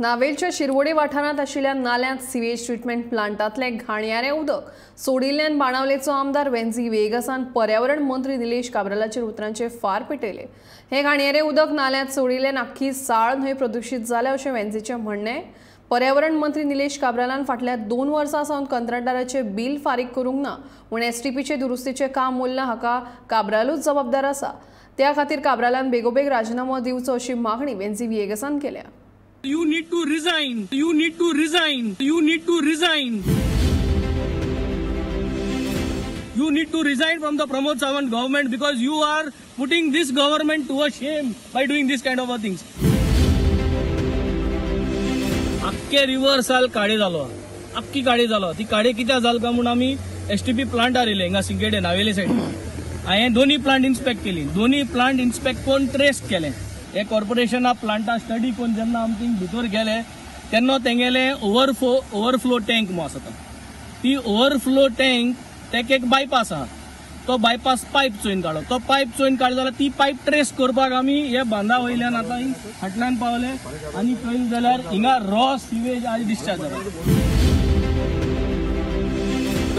नावेलच्या शिरवडे वाठारांत आशिल्ल्या नाल्यांत sewage treatment प्लांटांतलें घाणयारें उदक सोडिल्ल्यान बाणावलेचो आमदार वेन्झी व्हिएगसान पर्यावरण मंत्री निलेश काब्रालाचेर उतरांचे फार पेटयले. हें घाणयारें उदक नाल्यांत सोडिल्ल्यान आख्खी साळ न्हंय प्रदुशीत जाल्या अशें वेन्झीचें म्हणणें. पर्यावरण मंत्री निलेश काब्रालान फाटल्या 2 वर्सां सावन कंत्राटदाराचें बिल फारीक करूंक ना म्हूण एसटीपीचे दुरुस्तीचें काम उरलां हाका काब्रालूच जबाबदार आसा. त्या खातीर काब्रालान बेगोबेग राजिनामो दिवचो अशी मागणी वेन्झी व्हिएगसान केल्या. You need to resign. You need to resign. You need to resign. You need to resign from the Pramod Sawant government because you are putting this government to a shame by doing this kind of a things. अख्खे river साल काळे जालो, अख्खी काळे जालो. ती काळे कित्याक जाल काय म्हूण आमी एसटीपी प्लांटार येयले हिंगा सिंगेडे नावेले सायडीन. हांवें दोनूय प्लांट इन्स्पेक्ट केली. दोनूय प्लांट इन्स्पेक्ट करून ट्रेस केले. हे कॉर्पोरेशना प्लांटा स्टडी करून जेन्ना आमी थिंग भितर गेले तेन्ना तेंगेले ओवरफ्लो टँक म्हूण आसा ती ओवरफ्लो टँक तेका एक बायपास आहा, तो बायपास पायप चोयन काडलो. तो पायप चोयन काडलो जाल्यार ती पायप ट्रेस करपाक आमी हे बांदा वयल्यान आतां फाटल्यान पावले आनी पळयलें जाल्यार हिंगा रॉ सिवेज आज डिस्चार्ज जाला.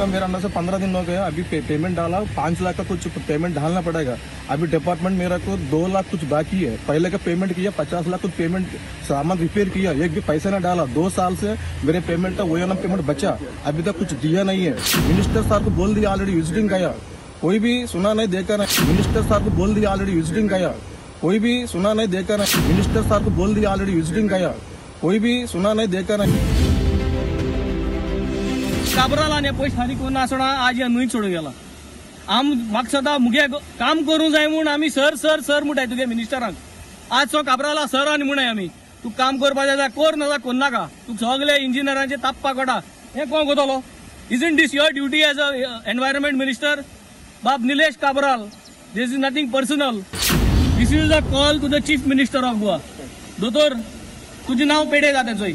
मेरा अंदर से 15 दिन हो गया, अभी पेमेंट डाला 5 लाख का कुछ पेमेंट डालना पड़ेगा. अभी डिपार्टमेंट मेरा को 2 लाख कुछ बाकी है. पहले का पेमेंट किया 50 लाख कुछ पेमेंट, सामान रिपेयर किया, एक भी पैसा ना डाला. 2 साल से मेरे पेमेंट का वही ना पेमेंट बचा, अभी तक कुछ दिया नहीं है. मिनिस्टर साहब को बोल दिया, ऑलरेडी विजिटिंग गया, कोई भी सुना नहीं देखा नहीं. मिनिस्टर साहब को बोल दिया, ऑलरेडी विजिटिंग गया, कोई भी सुना नहीं देखा नहीं. मिनिस्टर साहब को बोल दिया, ऑलरेडी विजिटिंग गया, कोई भी सुना नहीं देखा नहीं. काब्रालान हे पयशे फारीक करून आसतना आज ह्या न्हंयक सोडून गेला. आम म्हाका सदां मुगे काम करूंक जाय म्हूण आमी सर सर सर म्हणटाय तुगे मिनिस्टरांक. आज सो काब्राला सर आनी म्हणय आमी तूं काम करपा जाय कर ना जाल्यार करनाका, तूं सगळे इंजिनियरांचे तापपाक वता. हें कोण करतलो? Isn't this your duty as a environment minister? बाब Nilesh Cabral, this is nothing personal. This is a call to the chief minister of Goa. दोतोर तुजें नांव पेडे जाता चोय.